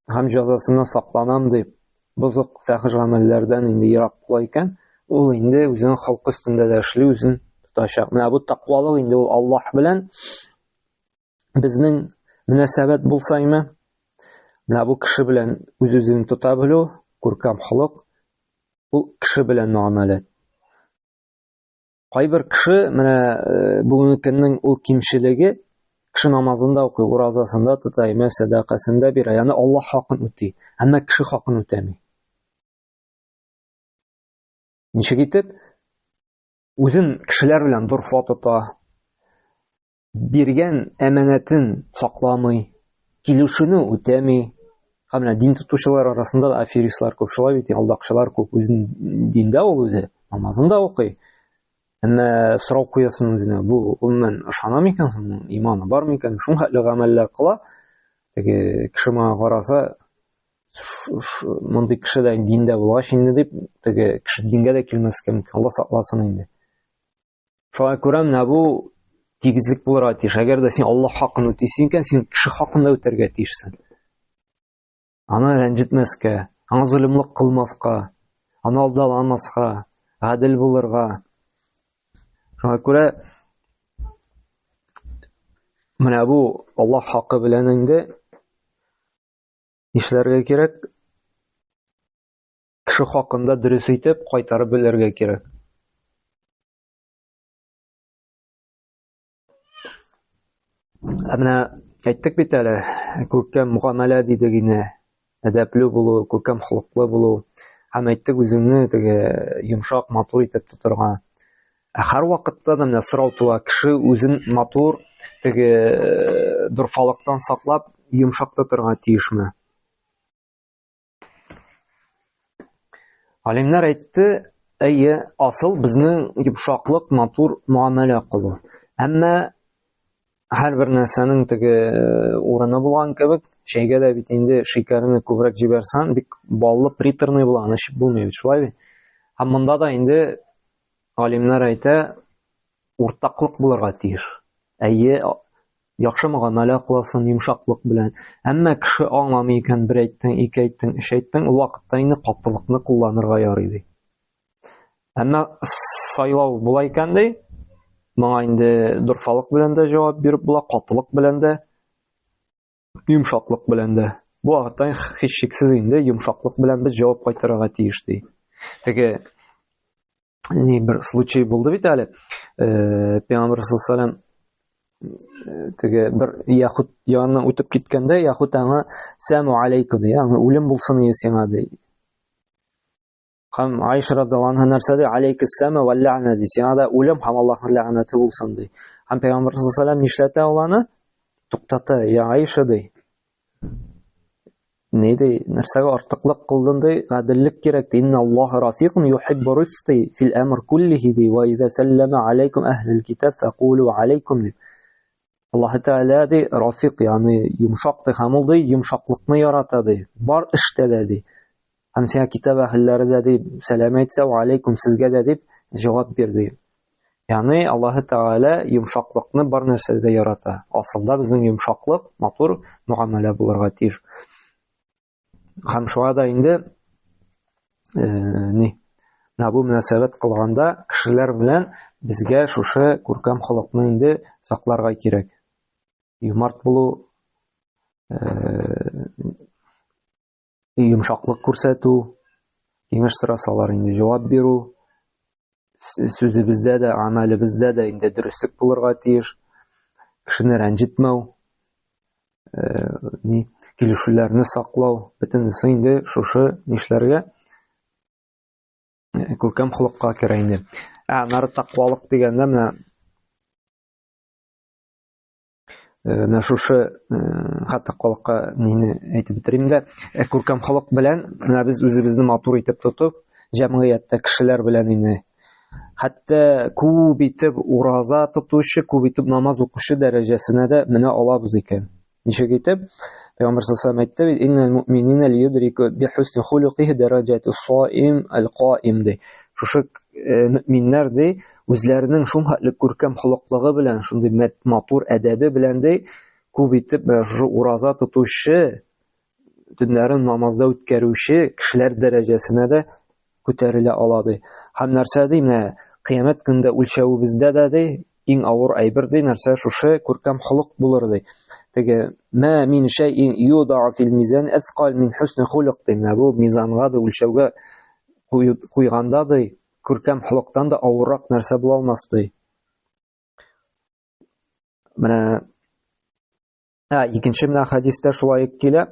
һәм җәзасыннан сакланам дип, бозык фәхиш гамәлләрдән инде ерак була икән, ул инде үзенең холкы өстендә дә эшли, үзен тотачак. Менә бу тәкъвалык инде ул Аллаһ белән безнең мөнәсәбәт булсаймы, менә бу кеше белән үз-үзен тота белү, күркәм холык. Ул кеше белән мөгамәлә. Кайбер кеше менә э, бүгенге көннең ул кимчелеге кеше намазын да укый, уразасын да тота, имә сәдакасын да бирә, ягъни Аллаһ хакын үти, әмма кеше хакын үтәми. Ничек итеп? Үзен кешеләр белән дорфа тота, биргән әманәтен сакламый, килешүне үтәми. Һәм менә дин тотучылар арасында да аферистлар күп, шулай бит, алдакчылар күп. Үзен диндә ул үзе, намазын да укый. Әмма сорау куясын үзенә, бу гомумән ышана микән соң, иманы бар микән? Шул хәтле гамәлләр кыла. Теге кеше моңа караса, мондый кеше дә диндә булгач инде дип, теге кеше дингә дә килмәскә мөмкин. Алла сакласын инде. Шуңа күрә менә бу тигезлек булырга тиеш. Әгәр дә син Аллаһ хакын үтисең икән, син кеше хакын да үтәргә тиешсең. Аны рәнҗетмәскә, аңа золымлык кылмаска, аны алдаламаска, гадел булырга. Шуңа күрә менә бу Аллаһ хакы белән инде нишләргә кирәк? Кеше хакында дөрес итеп кайтарып белергә кирәк. Ә менә әйттек бит әле, күркәм мөгамәлә дидек инде, әдәпле булу, күркәм холыклы булу. Һәм әйттек үзеңне теге йомшак, матур итеп тотырга. Ә һәр вакытта да менә сорау туа, кеше үзен матур, теге дорфалыктан саклап, йомшак тотырга тиешме? Галимнәр әйтте, әйе, асыл безнең йомшаклык, матур муамәлә кылу. Әмма һәрбер нәрсәнең теге э, урыны булган кебек, чәйгә дә бит инде шикәрне күбрәк җибәрсәң, бик баллы приторный була, аны эчеп булмый бит, шулай бит. Һәм монда да инде галимнәр әйтә, уртаклык булырга тиеш. Әйе, яхшы мөгамәлә кыласың йомшаклык белән. Әмма кеше аңламый икән, бер әйттең, ике әйттең, өч әйттең, ул вакытта инде каттылыкны кулланырга ярый ди. Әмма сайлау була икән ди, моңа инде дорфалык белән дә җавап биреп була, катылык белән дә, йомшаклык белән дә. Бу вакытта һичшиксез инде йомшаклык белән без җавап кайтарырга тиеш ди. Теге ни бер случай булды бит әле. Э, Пәйгамбер саллаллаху э, теге бер яхуд янына үтеп киткәндә, яхуд аңа сәламу алейкум ди, ягъни үлем булсын ие сиңа ди. Һәм Айша радиаллаһу анха нәрсә ди? Алейкиссәләм вә ләгънә ди. Сиңа да үлем һәм Аллаһның ләгънәте булсын ди. Һәм Пәйгамбер саллаллаху алейһи нишләтә ул аны? Туктата, я Айша ди. Ни ди? Нәрсәгә артыклык кылдың ди? Гаделлек кирәк ди. Инна Аллаһ рафикун юхиббу рифқи фил әмр куллихи ди. Ва иза сәлләмә алейкум әһлул китаб фәкулу алейкум ди. Аллаһ Тәгалә ди, рафик, ягъни йомшак ди, һәм ул ди йомшаклыкны ярата ди. Бар эштә дә ди. Һәм сиңа китап әһелләре дә дип сәлам әйтсә, ва алейкум сезгә дә дип җавап бир ди. Ягъни Аллаһы Тәгалә йомшаклыкны бар нәрсәдә дә ярата. Асылда безнең йомшаклык, матур мөгамәлә булырга тиеш. Һәм шуңа да инде э, ни менә бу мөнәсәбәт кылганда кешеләр белән безгә шушы күркәм холыкны инде сакларга кирәк. Юмарт булу, э, йомшаклык күрсәтү, киңәш сорасалар инде җавап бирү, сүзебездә дә, гамәлебездә дә инде дөреслек булырга тиеш, кешене рәнҗетмәү, э, ни, килешүләрне саклау, бөтенесе инде шушы нишләргә э, күркәм холыкка керә инде. Ә аннары тәкъвалык дигәндә менә Э, менә шушы э, хәтта халыкка мине әйтеп бетерим дә э, күркәм халык белән менә без үзебезне матур итеп тотып җәмгыятьтә кешеләр белән инде хәтта күп итеп ураза тотучы күп итеп намаз укучы дәрәҗәсенә дә менә алабыз икән ничек итеп пәйгамбәр саллаллаху әйтте бит иннал муъминина лиюдрику бихусни хулукихи дәрәҗәту саим аль-каим ди шушы мөэминнәр ди үзләренең шул хәтле күркәм холыклыгы белән, шундый матур әдәбе белән ди, күп итеп менә шушы ураза тотучы, төннәрен намазда үткәрүче кешеләр дәрәҗәсенә дә күтәрелә ала ди. Һәм нәрсә ди, менә кыямәт көндә үлчәвебездә дә ди, иң авыр әйбер ди, нәрсә шушы күркәм холык булыр ди. Теге мә мин шәйин юда фил мизан әсқал мин хусни хулук ди. Менә бу мизанга да үлчәүгә куйганда ди, күркәм холыктан да авыррак нәрсә була алмас ди. Менә ә, икенче менә хәдистә шулай ук килә.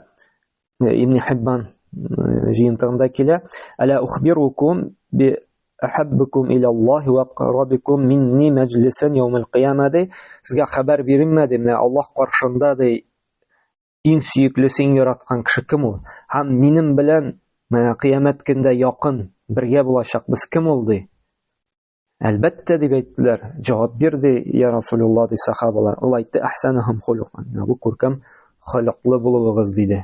Ибн Хиббан җыентыгында килә. Әлә ухбирукум би әхәббукум иля Аллаһ ва акрабикум минни мәҗлисән яумил кыяма ди. Сезгә хәбәр бирелмә ди. Менә Аллаһ каршында ди иң сөеклесе, иң яраткан кеше кем ул? Һәм минем белән менә кыямәт көндә якын бергә булачакбыз кем ул ди. Әлбәттә, дип әйттеләр. Җавап бирде, я Расулулла, ди сахабалар. Ул әйтте, әхсәнәһум хулукан. Бу күркәм холыклы булуыгыз, диде.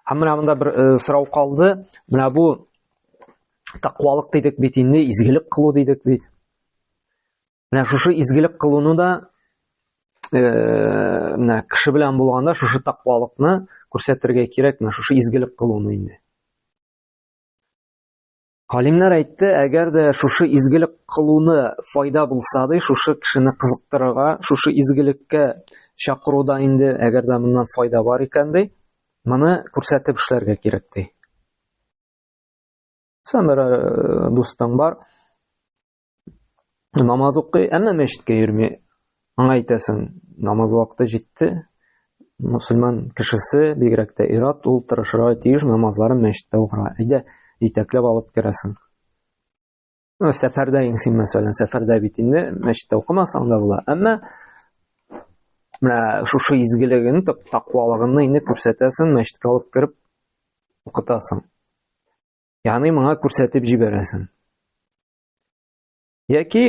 Һәм менә монда бер э, сорау калды. Менә бу тәкъвалык дидек бит инде, изгелек кылу дидек бит. Менә шушы изгелек кылуны да э, менә кеше белән булганда шушы тәкъвалыкны күрсәтергә кирәк, менә шушы изгелек кылуны инде. Галимнәр әйтте, әгәр дә шушы изгелек кылуны файда булса ди, шушы кешене кызыктырырга, шушы изгелеккә чакыруда инде, әгәр дә моннан файда бар икән ди, моны күрсәтеп эшләргә кирәк ди. Сән бер э, дустың бар, намаз укый, әмма мәчеткә йөрми. Аңа әйтәсең, намаз вакыты җитте. Мусульман кешесе, бигрәк тә ир-ат, ул тырышырга тиеш намазларын мәчеттә укырга. Әйдә, җитәкләп алып керәсең. Ну, сәфәрдә иң син, мәсәлән, сәфәрдә бит инде мәчеттә укымасаң да була. Әмма менә шушы изгелеген, тәкъвалыгыңны инде күрсәтәсең, мәчеткә алып кереп укытасың. Ягъни моңа күрсәтеп җибәрәсең. Яки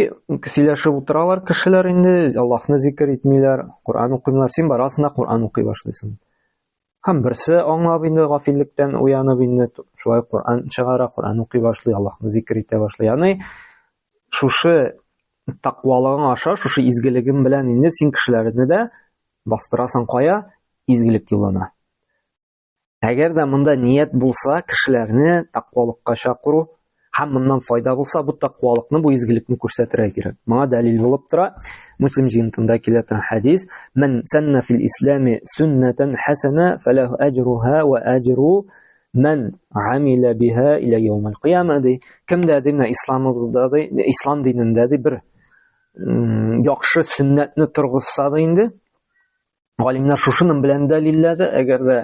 сөйләшеп утыралар кешеләр инде, Аллаһны зикер итмиләр, Коръән укымыйлар. Син барасың да Коръән укый башлыйсың. Һәм берсе аңлап инде гафиллектән уянып инде шулай Коръән чыгара, Коръән укый башлый, Аллаһны зикер итә башлый. Ягъни шушы тәкъвалыгың аша, шушы изгелегең белән инде син кешеләрне дә бастырасың кая? Изгелек юлына. Әгәр дә монда ният булса, кешеләрне тәкъвалыкка чакыру һәм моннан файда булса, бу тәкъвалыкны, бу изгелекне күрсәтергә кирәк. Моңа дәлил булып тора Муслим җыентында килә торган хәдис: "Ман санна фил ислами суннатан хасана фалаху аҗруха ва аҗру ман амила биха иля яумил кыяма" ди. Кемдә ди менә исламыбызда ди, ислам динендә ди бер яхшы сөннәтне торгызса да инде, Галимнәр шушының белән дәлилләде, әгәр дә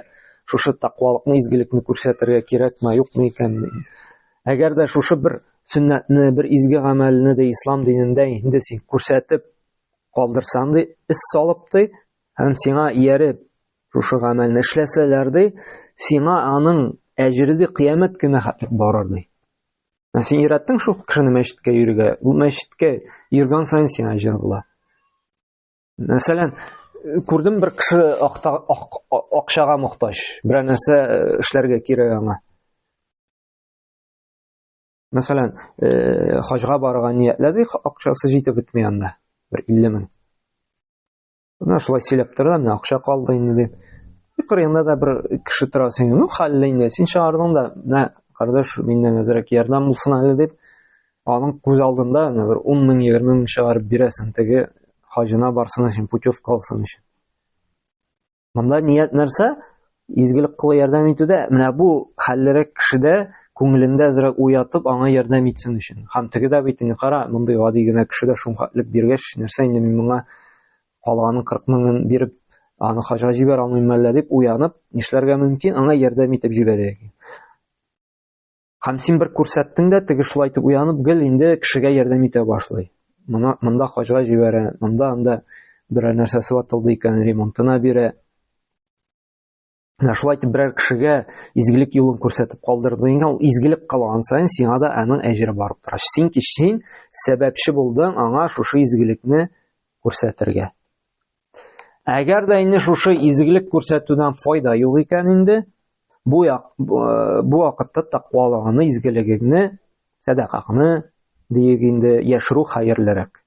шушы тәкъвалыкны, изгелекне күрсәтергә кирәкме, юкмы икән. Әгәр дә шушы бер сөннәтне, бер изге гамәлне дә ислам динендә инде син күрсәтеп калдырсаң ди, эз салып ди, һәм сиңа ияреп шушы гамәлне эшләсәләр ди, сиңа аның әҗере ди кыямәт көненә хәтле барыр ди. Ә син өйрәттең шул кешене мәчеткә йөрергә, ул мәчеткә йөргән саен сиңа әҗер була. Мәсәлән, күрдем бер кеше акчага мохтаҗ. Берәр нәрсә э, эшләргә кирәк аңа. Мәсәлән, э, хаҗга барырга ниятләде, акчасы җитеп бетми анда. Бер 50 мең. Менә шулай сөйләп тора, менә акча калды инде дип. Кырыенда да бер кеше тора син, ну, хәлле инде, син чыгардың да, менә, кардәш, миннән әзрәк ярдәм булсын әле дип, Аның күз алдында менә бер 10 мең, 20 мең чыгарып бирәсең теге хаҗына барсын өчен, путевка алсын өчен. Монда ният нәрсә? Изгелек кылу ярдәм итүдә менә бу хәллерәк кешедә күңелендә әзрәк уятып, аңа ярдәм итсен өчен. Һәм теге дә бит инде кара, мондый гади генә кеше дә шуңхәтлек биргәч, нәрсә инде мин моңа калганын 40 меңен биреп, аны хаҗга җибәрә алмыйм әллә дип уянып, нишләргә мөмкин, аңа ярдәм итеп җибәрергә. Һәм син бер күрсәттең дә, теге шулай итеп уянып, гел инде кешегә ярдәм итә башлый. Моны монда хаҗга җибәрә, монда анда берәр нәрсәсе ватылды икән, ремонтына бирә. Менә шулай итеп берәр кешегә изгелек юлын күрсәтеп калдырды икән, ул изгелек кылган саен сиңа да аның әҗере барып тора. Чөнки син сәбәпче булдың аңа шушы изгелекне күрсәтергә. Әгәр дә инде шушы изгелек күрсәтүдән файда юк икән инде, бу як, бу вакытта тәкъвалыгыңны, изгелегеңне, сәдакаңны диек инде яшерү хәерлерәк.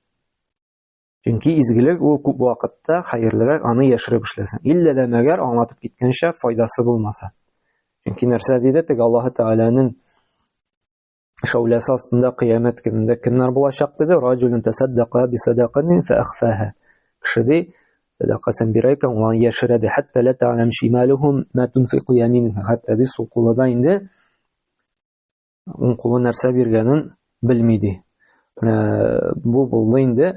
Чөнки изгелек ул күп вакытта хәерлерәк аны яшереп эшләсәң. Иллә дә мәгәр аңлатып киткәнчә файдасы булмаса. Чөнки нәрсә диде теге Аллаһы Тәгаләнең шәүләсе астында кыямәт көнендә кемнәр булачак диде раҗулун тасаддака би садакатин фа ахфаха кеше ди сәдакасын бирә икән ул аны яшерә ди хәтта ла та'лам шималухум ма тунфику яминуха хәтта ди сул кулы да инде Уң кулы нәрсә биргәнен белми ди. Менә бу булды инде.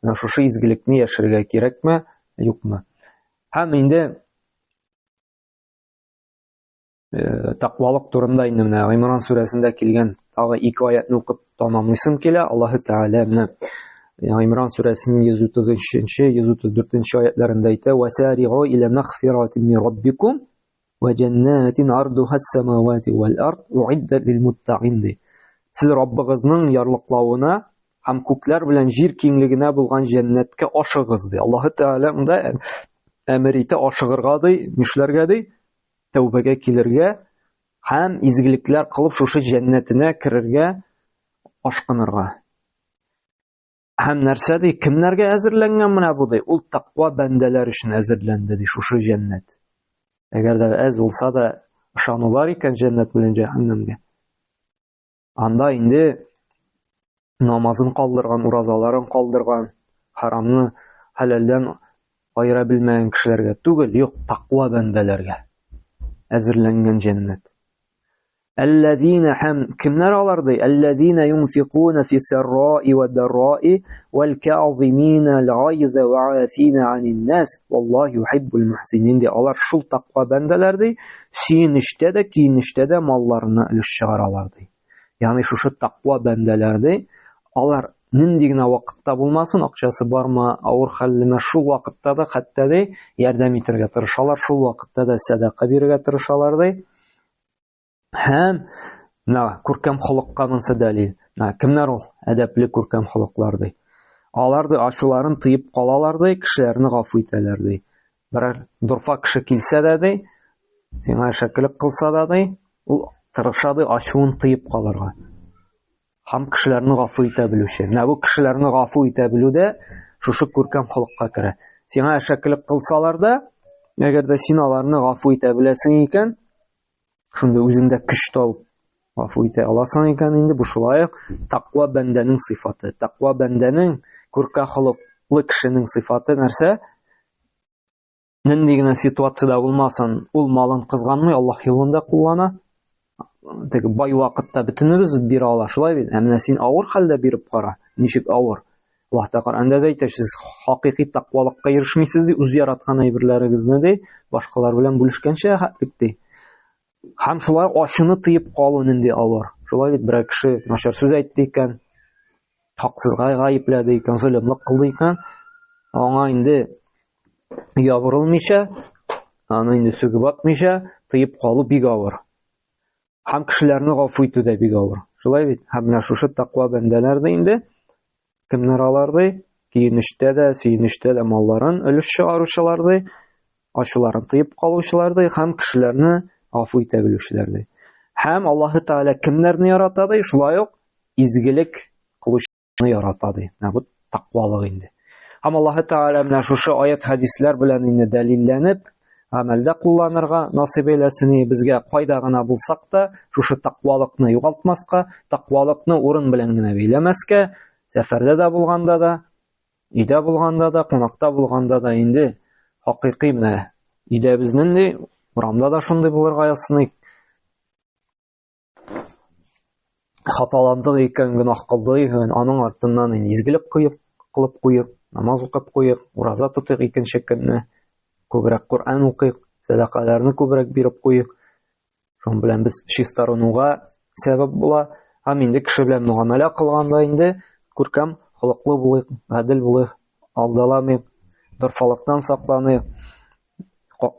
Менә шушы изгелекне яшерергә кирәкме, юкмы? Һәм инде э, тәкъвалык турында инде менә Гыймран сүрәсендә килгән тагы ике аятны укып тамамлыйсым килә. Аллаһы Тәгалә менә Гыймран сүрәсенең 133-нче, 134-нче аятларында әйтә: "Васари'у иля мәгъфиратин мин раббикум ва җәннәтин ардуха ас-самавати вал ард уиддат лил муттакин" ди. Сез Раббыгызның ярлыклавына һәм күкләр белән җир киңлегенә булган җәннәткә ашыгыз ди. Аллаһы Тәгалә монда әмер итә ашыгырга ди, нишләргә ди? Тәүбәгә килергә һәм изгелекләр кылып шушы җәннәтенә керергә ашкынырга. Һәм нәрсә ди, кемнәргә әзерләнгән менә бу ди? Ул тәкъва бәндәләр өчен әзерләнде ди шушы җәннәт. Әгәр дә әз булса да ышану бар икән җәннәт белән җәһәннәмгә. Анда инде намазын калдырган, уразаларын калдырган, харамны хәләлдән аера белмәгән кешеләргә түгел, юк, тәкъва бәндәләргә әзерләнгән җәннәт. Әлләзина һәм кемнәр алар ди? Әлләзина юнфикуна фи сарраи ва дарраи вал каазимина аль-гайза ва афина анин нас валлаху юхиббул мухсинин ди. Алар шул таква бәндәләр ди, сөенечтә дә, көенечтә дә малларына өлеш чыгаралар ди. Ягъни шушы таква бәндәләр ди, алар нинди генә вакытта булмасын, акчасы бармы, авыр хәллеме, шул вакытта да хәтта ди ярдәм итәргә тырышалар, шул вакытта да сәдака бирергә тырышалар ди. Һәм менә күркәм холыкка монысы дәлил. Менә кемнәр ул? Әдәпле күркәм холыклар ди. Алар ди ачуларын тыеп калалар ди, кешеләрне гафу итәләр ди. Берәр дорфа кеше килсә дә ди, сиңа әшәкелек кылса да ди, ул тырыша ди ачуын тыеп калырга. Һәм кешеләрне гафу итә белүче. Менә бу кешеләрне гафу итә белү дә шушы күркәм холыкка керә. Сиңа әшәкелек кылсалар да, әгәр дә син аларны гафу итә беләсең икән, шундый үзеңдә көч табып гафу итә аласың икән инде бу шулай ук таква бәндәнең сыйфаты. Таква бәндәнең күркә холыклы кешенең сыйфаты нәрсә? Нинди генә ситуациядә булмасын, ул малын кызганмый, Аллаһ юлында куллана. Теге бай вакытта бөтенебез бирә ала, шулай бит? Ә менә син авыр хәлдә биреп кара, ничек авыр. Аллаһ Тәгалә Коръәндә дә әйтә, сез хакыйкый тәкъвалыкка ирешмисез ди, үз яраткан әйберләрегезне ди, башкалар белән бүлешкәнчә хәтлек ди. Һәм шулай ачуны тыеп калу нинди авыр. Шулай бит берәр кеше начар сүз әйтте икән, хаксызга гаепләде икән, золымлык кылды икән, аңа инде ябырылмыйча, аны инде сүгеп атмыйча тыеп калу бик авыр. Һәм кешеләрне гафу итү дә бик авыр. Шулай бит? Һәм менә шушы тәкъва бәндәләр дә инде кемнәр алар ди? Киенештә дә, сөенештә дә малларын өлеш чыгаручылар ди, ачуларын тыеп калучылар ди һәм кешеләрне гафу итә белүчеләр ди. Һәм Аллаһы Тәгалә кемнәрне ярата ди? Шулай ук изгелек кылучыны ярата ди. Менә бу тәкъвалык инде. Һәм Аллаһы Тәгалә менә шушы аят хәдисләр белән инде дәлилләнеп, гамәлдә кулланырга насыйп әйләсен безгә кайда гына булсак та, шушы тәкъвалыкны югалтмаска, тәкъвалыкны урын белән генә бәйләмәскә, сәфәрдә дә булганда да, өйдә булганда да, кунакта булганда да инде хакыйкый менә өйдә безнең ди, урамда да шундый булырга язсын. Хаталандык икән, гөнаһ кылдык икән, аның артыннан инде изгелек куеп, кылып куйык, намаз укып куйык, ураза тотыйк икенче көнне, күбрәк Коръән укыйк, сәдакаларны күбрәк биреп куйык. Шуның белән без чистарынуга сәбәп була. Һәм инде кеше белән мөгамәлә кылганда инде күркәм холыклы булыйк, гадел булыйк, алдаламыйк, дорфалыктан сакланыйк.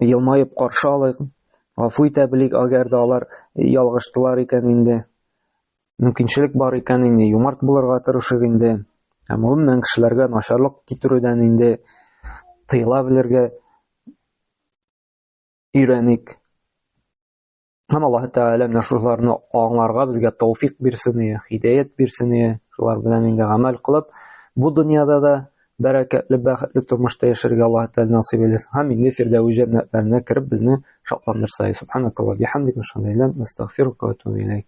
Елмаеп каршы алыйк, гафу итә белик, әгәр дә алар ялгыштылар икән инде. Мөмкинчелек бар икән инде, юмарт булырга тырышыйк инде. Һәм гомумән кешеләргә начарлык китерүдән инде тыела белергә өйрәник. Һәм Аллаһ Тәгалә менә шуларны аңларга безгә тәүфик бирсен, һидәят бирсен, шулар белән инде гамәл кылып, бу дөньяда да бәрәкәтле, бәхетле тормышта яшәргә Аллаһ Тәгалә насыйп әйләсен. Һәм инде Фирдәүс җәннәтләренә кереп безне шатландырса. Субханакаллаһ бихамдик, ла иляһа илля анта, астагфирука ва атубу иләйк.